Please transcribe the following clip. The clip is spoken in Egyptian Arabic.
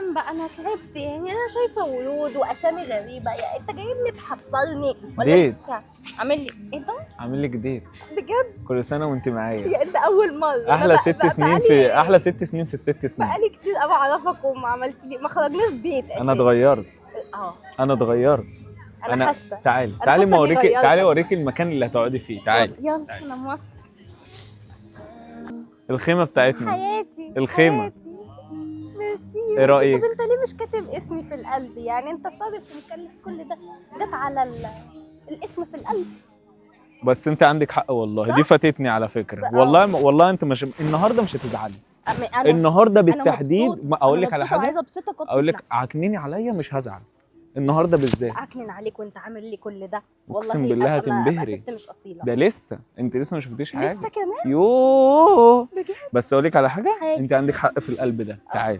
كلام بقى، انا تعبت يعني. انا شايفه ورود واسامي غريبه، يعني انت جايبني تحصلني ولا date. انت عامل لي ايه ده؟ عامل لك date. بجد؟ كل سنة وانت معايا. يا انت اول مره. أنا احلى ست سنين في احلى 6 سنين في ال6 سنين. بقالي كتير قوي اعرفك وما عملت لي، ما خرجناش date. انا اتغيرت. اه. انا اتغيرت. انا حاسه. تعالي. أنا تعالي حاسة ما إني اوريكي. غيرتك. تعالي اوريكي المكان اللي هتقعدي فيه، تعالي. يلا، انا موافقه. الخيمة بتاعتنا. حياتي. الخيمة. حياتي. ميرسي. ايه رأيك؟ طب انت ليه مش كاتب اسمي في القلب؟ يعني انت صادف ومكلف كل ده جت على الاسم في القلب. بس انت عندك حق والله. صح؟ دي فاتتني على فكره. صح. والله والله انت مش النهارده مش هتزعلي. انا النهارده أنا بالتحديد. مبسوطة. ما اقول أنا لك على مبسوطة حاجه. وعايزه ابسطك وأبسط اقول لك نفسي. عكنيني عليا، مش هزعل النهارده بالذات. اعكنن عليك وانت عامل لي كل ده؟ والله اقسم بالله أبقى هتنبهري. ست مش اصيله. ده لسه، انت لسه ما شفتيش حاجه. لسه كمان؟ يوه. بجد؟ بس اقول لك على حاجه. حاجة. انت عندك حق في القلب ده، تعالي.